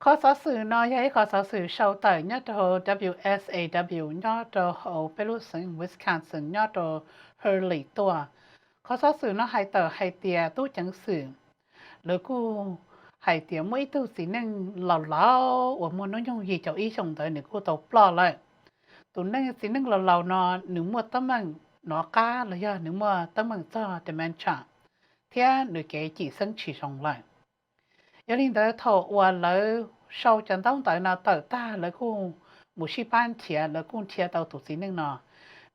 Qhov xov xwm no yog ib qhov xov xwm sau tawm nyob rau hauv W S A W nyob rau hauv peb lub xeev Wisconsin nyob rau Hurley tuaj. Qhov xov xwm no hais tawm hais tias tub ceev xwm lawv kuj hais tias muaj ib tug txiv neej laus laus uas muaj hnub nyoog yim caum ib xyoos ntawd nws kuj tau ploj lawm. Tus neeg txiv neej laus laus no nws muaj teeb meem hnov qab los yog nws muaj teeb meem txog dementia thiab nws kev cim xeeb tsis zoo lawm. Yog li ntawd thaum uas lawv sau cov ntaub ntawv no tawm tag lawv kuj mus sib pab nrhiav, lawv kuj nrhiav tau tus txiv neej no.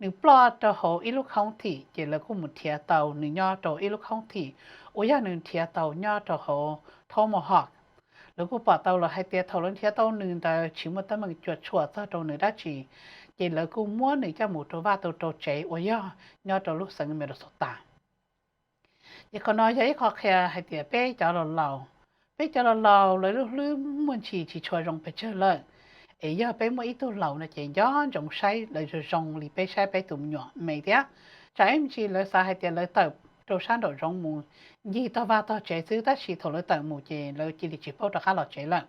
Nws ploj rau hauv ib lub khoob thim ces lawv kuj mus nrhiav tau nws nyob rau ib lub khoob thim uas yog nws nrhiav tau nyob rau hauv Tomahawk. Lawv kuj pom tau lawm hais tias thaum lawv nrhiav tau nws ntawd tsis muaj teeb meem cuam tshuam txog rau nws dab tsi, ces lawv kuj muab nws coj mus rau vaj tau rau tsev uas yog nyob rau lub xeev Minnesota. Ces qhov no yog ib qho qhia hais tias peb cov laus laus, peb cov laus laus lawv lub hlwb muaj ntsis tsis tshua zoo pes tsawg lawm. Es yog peb muaj ib tug laus no ces nco ntsoov saib lawv zoo zoo li peb saib peb tus me nyuam me thiab. Tsam ib me ntsis lawv xav hais tias lawv tawm rau sab nraum zoov mus ncig tog vaj tog tsev xwb tab sis thaum lawv tawm mus ces lawv cia li tsis paub rov qab los tsev lawm.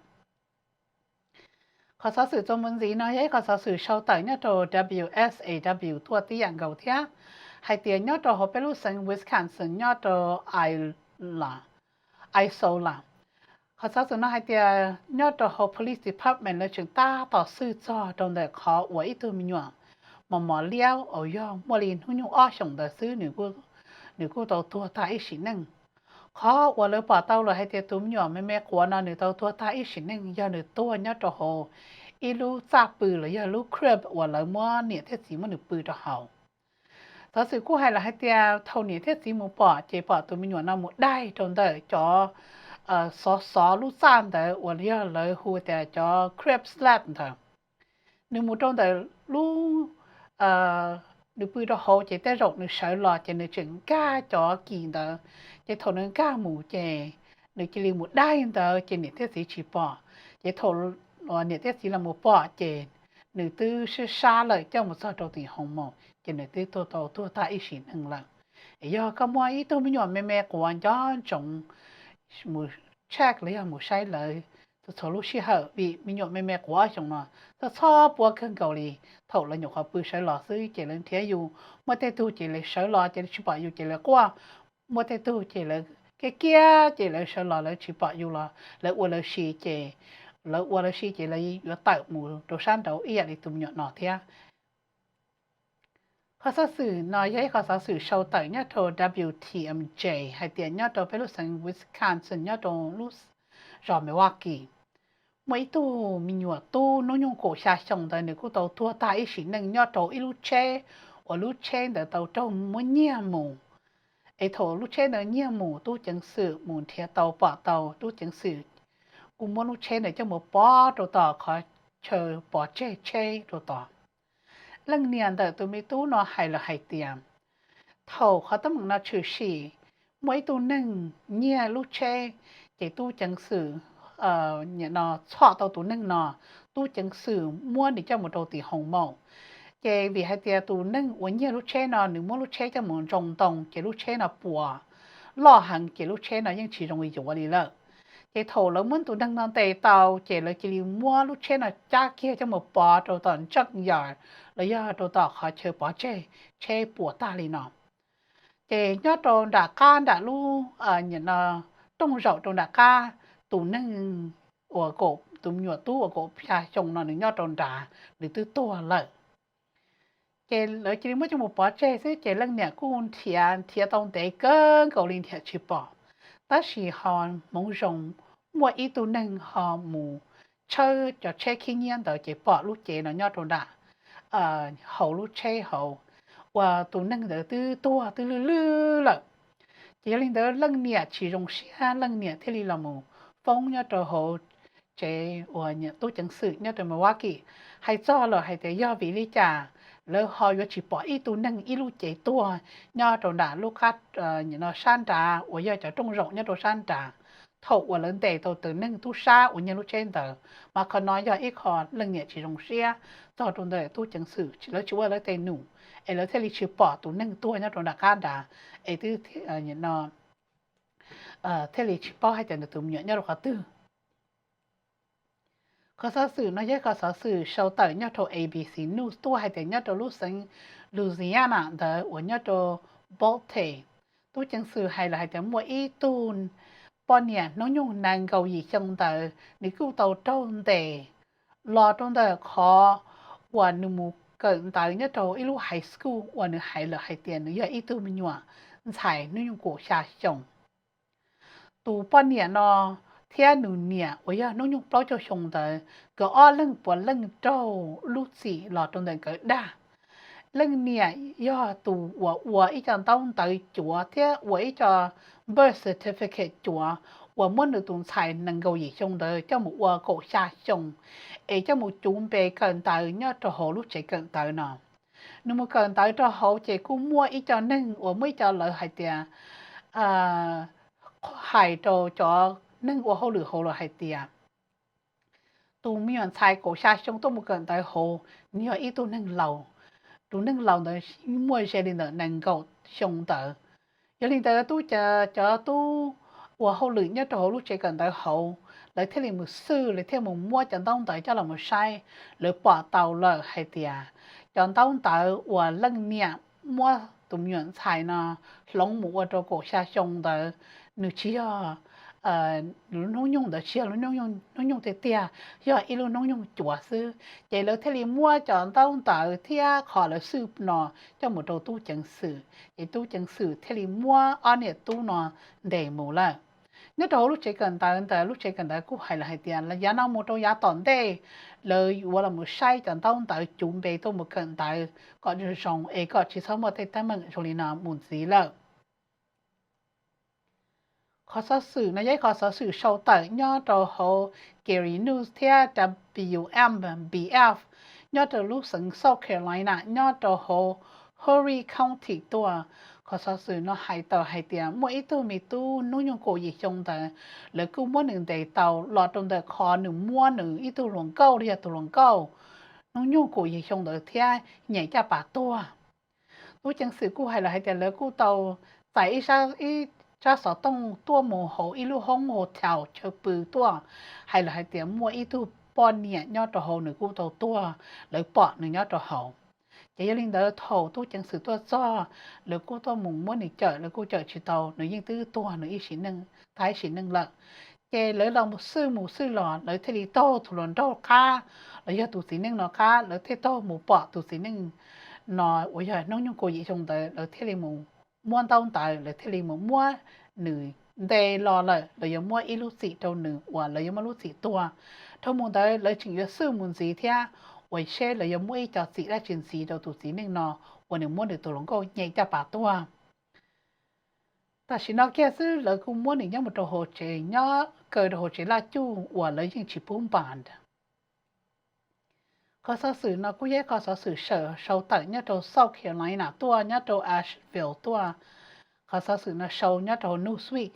Qhov xov xwm txuas mus ntxiv no yog ib qhov xov xwm sau tawm nyob rau W S A W tuaj tib yam nkaus thiab, hais tias nyob rau hauv peb lub xeev Wisconsin nyob rau Isola. Qhov xov xwm no hais tias nyob rau hauv Police Department lawv tseem tab tom xwj txog rau ntawm qhov uas ib tug me nyuam mos mos liab uas yog muaj li hnub nyoog ob xyoos ntawd xwb nws kuj tau tuag tag ib sim neej. Qhov uas lawv pom tau lawm hais tias tus me nyuam me me quav no nws tau tuag tag ib sim neej yog nws tuag nyob rau hauv ib lub txaj pw los yog lub crib uas lawv muab niam thiab txiv muab nws pw rau hauv. Xov xwm kuj hais lawm hais tias thaum niam thiab txiv mus pom ces pom tus me nyuam no mus daig rau ntawm cov xov xov lub txaj ntawd uas yog lawv hu tias cov crib slab ntawd. Nws mus rau ntawm lub, nws pw rau hauv ces tej zaum nws sawv los ces nws tseem nkag cov kis ntawd, ces thaum nws nkag mus ces nws cia li mus daig ntawd ces niam thiab txiv tsis pom, ces thaum niam thiab txiv los mus pom ces nws twb sib sab lawm coj mus txog rau tim hoo maum ces nws twb tuag tau tuag tag ib sim neej lawm. Es yog koj muaj ib tug me nyuam me me quav nco ntsoov mus check los yog mus saib lawv txhua txhua lub sij hawm vim me nyuam me me quav ob xyoos no txhob txhob puab kawg nkaus li. Thaum lawv nyuam qhuav pw sawv los xwb ces lawv nrhiav yus, muaj tej tug ces lawv sawv los ces lawv tsis pom yus ces lawv quaj, muaj tej tug ces lawv kiaj kiaj ces lawv sawv los lawv tsis pom yus los lawv ua lawv si ces, lawv ua lawv si ces lawv yuav tawm mus rau sab nraud ib yam li tus me nyuam no thiab. Qhov xov xwm no yog ib qhov xov xwm sau tawm nyob rau W T M J hais tias nyob rau peb lub xeev Wisconsin nyob rau lub zos Milwaukee, muaj ib tug me nyuam tub hnub nyoog kaum xya xyoo ntawd nws kuj tau tuag tag ib sim neej nyob rau ib lub tsheb uas lub tsheb ntawd tau raug muab nyiag mus. Es thaum lub tsheb ntawd nyiag mus tub ceev xwm mus nrhiav tau pom tau, tub ceev xwm kuj muab lub tsheb ntawd coj mus pov rau tom qhov chaw pov tseg tsheb rau tod. Leej niam ntawm tus me tub no hais lawm hais tias thaum qhov teeb meem no tshwm sim, muaj ib tug neeg nyiag lub tsheb, ces tub ceev xwm nim no txhom tau tus neeg no, tub ceev xwm muab nws coj mus rau tim hoo maum. Ces vim hais tias tus neeg uas nyiag lub tsheb no nws muab lub tsheb coj mus ntsoo ntoo ces lub tsheb no puas loj heev ces lub tsheb no yeej tsis zoo yuav li lawm. Ces thaum lawv muab tus neeg no ntes tau ces lawv cia li muab lub tsheb no cab kiag coj mus pov rau tom ntseej yam los yog rau tom qhov chaw pov tseg tsheb puas tag li no. Ces nyob rau nram qab nram lub, nim no rooj zaum rau nram qab, tus neeg uas kaum, tus me nyuam tub uas kaum xya xyoo no nws nyob rau nrad, nws twb tuag lawm. Ces lawv cia li muab coj mus pov tseg xwb ces leej niam kuj nrhiav nrhiav tau ntev kawg nkaus li nrhiav tsis pom. Tab sis ho hmoov zoo muaj ib tug neeg ho mus tshawb cov tsheb khib nyiab ntawd ces pom lub cev no nyob rau nram hauv lub tsheb hauv, uas tus neeg ntawd twb tuag twb lwj lwj lawm. Ces yog li ntawd leej niam tsis zoo siab, leej niam thiaj li los mus foob nyob rau hauv tsev uas tub ceev xwm nyob rau Milwaukee, hais txog lawm hais tias yog vim li cas lawv ho yuav tsis pom ib tug neeg ib lub cev tuag nyob rau nram lub qab, nim no sab nrad uas yog cov rooj zaum nyob rau sab nrad, thaum uas lawv ntes tau tus neeg tub sab uas nyiag lub tsheb ntawd. Mas qhov no yog ib qho leej niam tsis zoo siab txog rau ntawm tub ceev xwm, lawv tsis ua lawv tej num, es lawv thiaj li tsis pom tus neeg tuag nyob rau nram qab nrad, es twb thiaj li tsis paub hais tias nws tus me nyuam nyob rau qhov twg. Qhov xov xwm no yog qhov xov xwm sau tawm nyob rau A B C News tuaj hais tias nyob rau lub xeev Louisiana ntawd uas nyob rau Beauté, tub ceev xwm hais lawm hais tias muaj ib tug poj niam hnub nyoog nees nkaum yim xyoo ntawd nws kuj tau raug ntes los rau ntawm qhov uas nws mus kawm ntawv nyob rau ib lub high school uas nws hais lawm hais tias nws yog ib tug me nyuam ntxhais hnub nyoog kaum xya xyoo. Tus poj niam no thiab nws niam uas yog hnub nyoog plaub caug xyoo ntawd, nkawd ob leeg puav leej raug lub txim los rau ntawm nkawd dag. Leej niam yog tus uas ua ib co ntaub ntawv cuav thiab ua ib co birth certificate cuav uas muab nws tus ntxhais nees nkaum yim xyoo ntawd coj mus ua kaum xya xyoo es coj mus cuv npe kawm ntawv nyob rau hauv lub tsev kawm ntawv no. Nws mus kawm ntawv rau hauv ces kuj muaj ib co neeg uas muaj ib co lawv hais tias, hais rau cov neeg ua hauj lwm hauv lawm hais tias tus me nyuam ntxhais kaum xya xyoo tuaj mus kawm ntawv hauv nws yog ib tug neeg laus, tus neeg laus ntawd muaj ze li ntawm nees nkaum xyoo ntawd. Yog li ntawd tub, cov tub ua hauj lwm nyob rau hauv lub tsev kawm ntawv hauv lawv thiaj li mus xwj, lawv thiaj mus muab cov ntaub ntawv coj los mus saib, lawv pom tau lawm hais tias cov ntaub ntawv uas leej niam muab tus me nyuam ntxhais no hloov mus ua rau kaum xya xyoo ntawd, nws tsis yog, hnub nyoog ntawd tsis yog hnub nyoog tiag tiag, yog ib lub hnub nyoog cuav xwb. Ces lawv thiaj li muab cov ntaub ntawv thiab qhov lawv xwj no coj mus rau tub ceev xwm, ces tub ceev xwm thiaj li muab ob niam tub no ntes mus lawm. Nyob rau hauv lub tsev kawm ntawv ntawd, lub tsev kawm ntawv kuj hais lawm hais tias yav no mus rau yav tom ntej lawv yuav los mus saib cov ntaub ntawv cuv npe tuaj mus kawm ntawv kom zoo es kom tsis txhob muaj tej teeb meem zoo li no mus ntxiv lawm. Qhov xov xwm no yog ib qhov xov xwm sau tawm nyob rau hauv Gary News thiab W M B F nyob rau lub xeev South Carolina nyob rau hauv Horry County tuaj. Qhov xov xwm no hais tawm hais tias muaj ib tug me tub hnub nyoog kaum yim xyoo ntawd, lawv kuj muab nws ntes tau los rau ntawm qhov nws muab nws ib tug hluas nkauj los yog tus hluas nkauj hnub nyoog kaum yim xyoo ntawd thiab nyem caj pas tuag. Tub ceev xwm kuj hais lawm hais tias lawv kuj tau txais ib tsab xov tooj tuaj mus hauv ib lub hoob hotel chaw pw tuaj, hais lawm hais tias muaj ib tug poj niam nyob rau hauv nws kuj tau tuag, lawv pom nws nyob rau hauv. Ces yog li ntawd thaum tub ceev xwm tuaj txog, lawv kuj tuaj mus muab nws cawm, lawv kuj cawm tsis tau, nws yeej twb tuag nws ib sim neej, tag ib sim neej lawm. Ces lawv los mus xwj mus xwj los lawv thiaj li taug tus hluas nraug qab los yog tus txiv neej no qab, lawv thiaj taug mus pom tus txiv neej no uas yog hnub nyoog kaum yim xyoo ntawd, lawv thiaj li mus muab ntaub ntawv, lawv thiaj li mus muab nws ntes los lawm, lawv yuav muab ib lub txim rau nws uas lawv yuav muab lub txim tuag. Dhau mus ntawd lawv tseem yuav xwj mus ntxiv thiab uas seb lawv yuav muab ib co txim dab tsi ntxiv rau tus txiv neej no uas nws muab nws tus hluas nkauj nyem caj pas tuag. Tam sim no kiag xwb lawv kuj muab nws nyob mus rau hauv tsev, nyob kaw rau hauv tsev laj cuj uas lawv yeej tsis pub npas. Qhov xov xwm no kuj yog ib qhov xov xwm sau tawm nyob rau South Carolina tuaj, nyob rau Asheville tuaj. Qhov xov xwm no sau nyob rau Newsweek.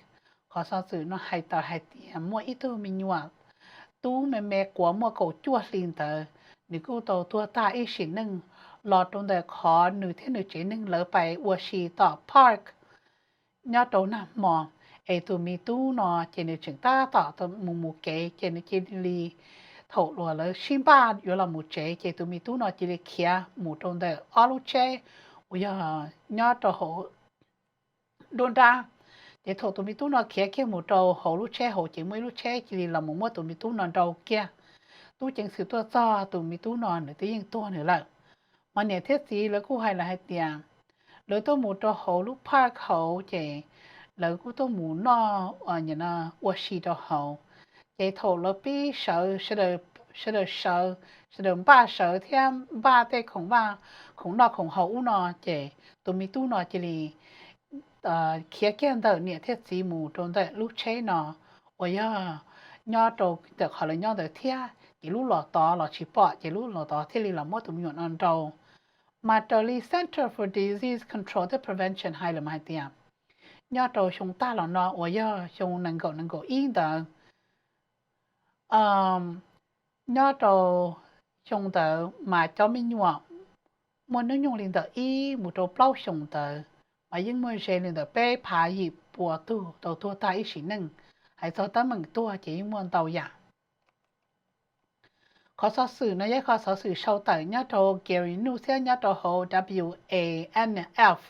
Qhov xov xwm no hais tawm hais tias muaj ib tug me nyuam tub me me quav muaj kaum cuaj hli ntawd, nws kuj tau tuag tag ib sim neej los rau ntawm qhov nws thiab nws tsev neeg lawv pais ua si tom park nyob rau nag hmo, es tus me tub no ces nws tseem tab tom mus mus kev ces nws cia li, thaum uas lawv sib npaj yuav los mus tsev ces tus me tub no cia li khiav mus rau ntawm ob lub tsheb uas yog nyob rau hauv nruab nrab. Ces thaum tus me tub no khiav kiag mus rau hauv lub tsheb hauv ces muaj ib lub tsheb cia li los mus muab tus me tub no nrau kiag. Tub ceev xwm tuaj txog tus me tub no nws twb yeej tuag nws lawm. Mas niam thiab txiv lawv kuj hais lawm hais tias lawv tuaj mus rau hauv lub park hauv ces lawv kuj tuaj mus noj ua si rau hauv. Ces thaum lawv pib sawv, sawv daws sawv, sawv daws npaj sawv thiab npaj tej khoom noj khoom haus ub no ces tus me tub no cia li khiav kiag ntawm niam thiab txiv mus rau ntawm lub tsheb no uas yog nyob rau ntawm qhov lawv nyob ntawd thiab ces lub los tod los tsis pom ces lub los tod thiaj li los muab tus me nyuam no nrau. Mas raws li Center for Disease Control and Prevention hais lawm mas hais tias nyob rau xyoo tag los no uas yog xyoo nees nkaum nees nkaum ib ntawd, nyob rau xyoo ntawd mas cov me nyuam muaj hnub nyoog li ntawm ib mus rau plaub xyoos ntawd mas yeej muaj ze li ntawm peb phav yim pua tug tau tuag tag ib sim neej. Hais txog teeb meem tuag ces yeej muaj ntau yam. Qhov xov xwm no yog ib qhov xov xwm sau tawm nyob rau Gary News thiab nyob rau hauv W A N F,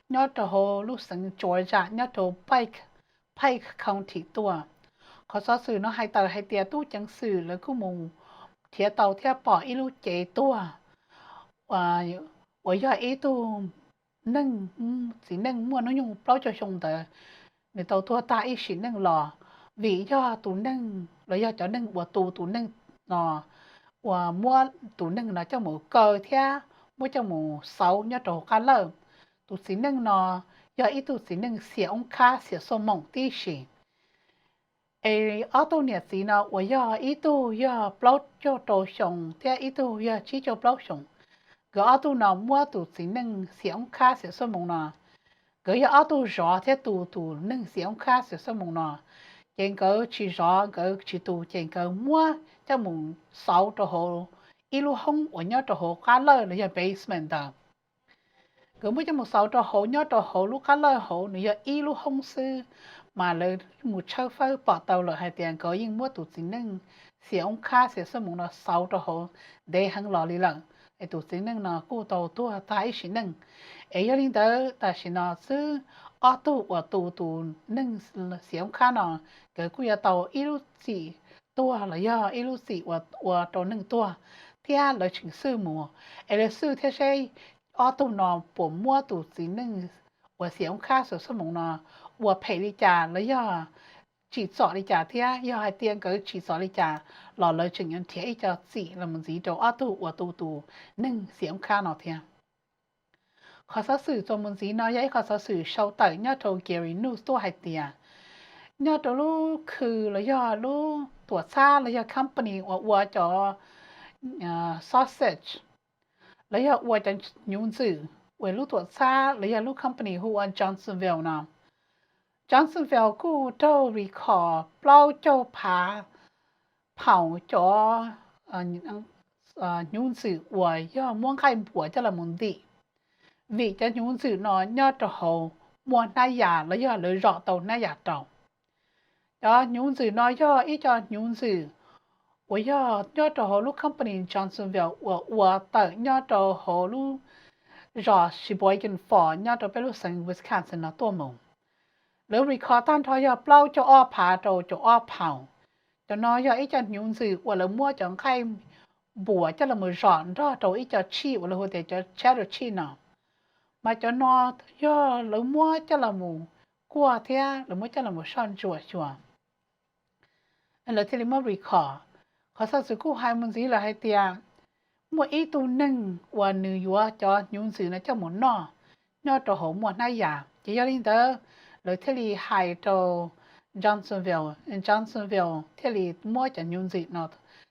nyob rau hauv lub xeev Georgia, nyob rau Pike, Pike County tuaj. Qhov xov xwm no hais tawm hais tias tub ceev xwm lawv kuj mus nrhiav tau thiab pom ib lub cev tuag uas yog ib tug neeg, txiv neej muaj hnub nyoog plaub caug xyoo ntawd, nws tau tuag tag ib sim neej los vim yog tus neeg los yog cov neeg uas tu tus neeg no, uas muab tus neeg no coj mus kaw thiab muab coj mus xauv nyob rau hauv qab lawj. Tus txiv neej no yog ib tug txiv neej xiam oob khab xiam xuaj moom tib si. Es ob tug niam txiv no uas yog ib tug yog plaub caug rau xyoo thiab ib tug yog tsib caug plaub xyoos, nkawd ob tug no muab tus txiv neej xiam oob khab xiam xuaj moom no, nkawd yog ob tug zov thiab tu tus neeg xiam oob khab xiam xuaj moom no, ces nkawd tsis zov nkawd tsis tu ces nkawd muab coj mus xauv rau hauv ib lub hoob uas nyob rau hauv qab lawj los yog basement ntawd. Nkawd muab coj mus xauv rau hauv, nyob rau hauv lub qab lawj hauv nws yog ib lub hoob xwb, mas lawv mus tshawb fawb pom tau lawm hais tias nkawd yeej muab tus txiv neej xiam oob khab xiam xuaj moom no xauv rau hauv ntev heev los li lawm, es tus txiv neej no kuj tau tuag tag ib sim neej. Es yog li ntawd tam sim no xwb, ob tug uas tu tus neeg xiam oob khab no, nkawd kuj yuav tau ib lub txim tuag los yog ib lub txim uas ua rau neeg tuag, thiab lawv tseem xwj mus, es lawv xwj thiab seb ob tug no puas muab tus txiv neej uas xiam oob khab xiam xuaj moom no ua phem li cas los yog tsim txom li cas thiab, yog hais tias nkawd tsim txom li cas los lawv tseem yuav nrhiav ib co txim los mus ntxiv rau ob tug uas tu tus neeg xiam oob khab no thiab. Qhov xov xwm txuas mus ntxiv no yog ib qhov xov xwm sau tawm nyob rau Gary News tuaj hais tias nyob rau lub khw los yog lub tuam txhab los yog company uas ua cov sausage los yog ua cov hnyuv ntxwm uas lub tuam txhab los yog lub company hu ua Johnsonville no, Johnsonville kuj raug recall plaub caug phav phaum cov hnyuv ntxwm uas yog muab nqaij npuas coj los mus ntim, vim cov hnyuv ntxwm no nyob rau hauv muaj hnab yas los yog lawv zom tau hnab yas rau. Cov hnyuv ntxwm no yog ib co hnyuv ntxwm uas yog nyob rau hauv lub company Johnsonville uas ua tawm nyob rau hauv lub zos Sheboygan Falls nyob rau peb lub xeev Wisconsin no tuaj mus. Lawv recall tag nrho yog plaub caug ob phav rau caum ob phaum. Cov no yog ib co hnyuv ntxwm uas lawv muab cov nqaij npuas coj los mus zom nrog rau ib co cheese uas lawv hu tias cov cheddar cheese no, mas cov no yog lawv muab coj los mus kuaj thiab lawv muab coj los mus soj ntsuam xyuas, lawv thiaj li muab recall. Qhov xov xwm kuj hais mus ntxiv lawm hais tias muaj ib tug neeg uas nws yuav cov hnyuv ntxwm no coj mus noj nyob rau hauv muaj hnab yas, ces yog li ntawd lawv thiaj li hais rau Johnsonville, Johnsonville thiaj li muab cov hnyuv ntxwm no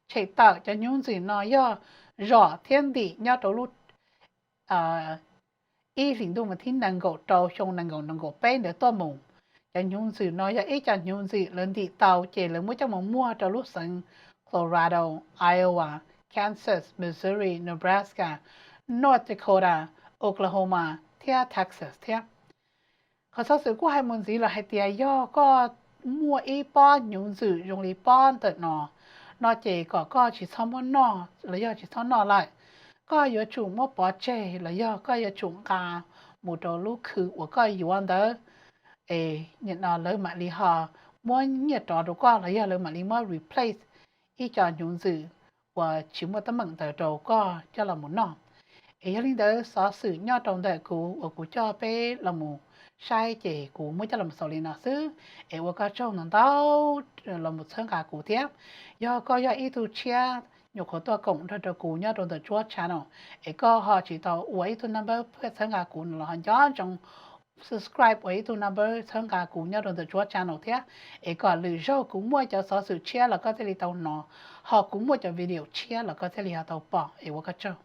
tshem tawm. Cov hnyuv ntxwm no yog zom thiab ntim nyob rau lub ib hlis ntuj mas thib nees nkaum rau xyoo nees nkaum nees nkaum peb ntawd tuaj mus. Cov hnyuv ntxwm no yog ib co hnyuv ntxwm lawv ntim tau ces lawv muab coj mus muag rau lub xeev Colorado, Iowa, Kansas, Missouri, Nebraska, North Dakota, Oklahoma thiab Texas thiab. Qhov xov xwm kuj hais mus ntxiv lawm hais tias yog koj muaj ib pob hnyuv ntxwm zoo li pob ntawm no, no ces kom koj tsis txhob muab noj los yog tsis txhob noj lawm. Koj yuav tsum muab pov tseg los yog koj yuav tsum nqa mus rau lub khw uas koj yuav ntawd, es nim no lawv mam li ho muab nyiaj rov rau koj los yog lawv mam li muab replace ib co hnyuv ntxwm uas tsis muaj teeb meem ntawd rau koj coj los mus noj. Es yog li ntawd xov xwm nyob rau ntawm kuv uas kuv coj peb los mus saib ces kuv muab coj los xaus li no xwb. Es ua koj tsaug ntau ntau los mus txhawb nqa kuv thiab. Yog koj yog ib tug tshiab nyuam qhuav tuaj koom nrog rau kuv nyob rau ntawm Tsuab channel, es koj ho tsis tau ua ib tug number pab txhawb nqa kuv no los ho nco ntsoov subscribe ua ib tug number txhawb nqa kuv nyob rau ntawm Tsuab channel thiab, es kom lwm zaug kuv muaj cov xov xwm tshiab los koj thiaj li tau hnov, ho kuv muaj cov video tshiab los koj thiaj li ho tau pom. Es ua koj tsaug.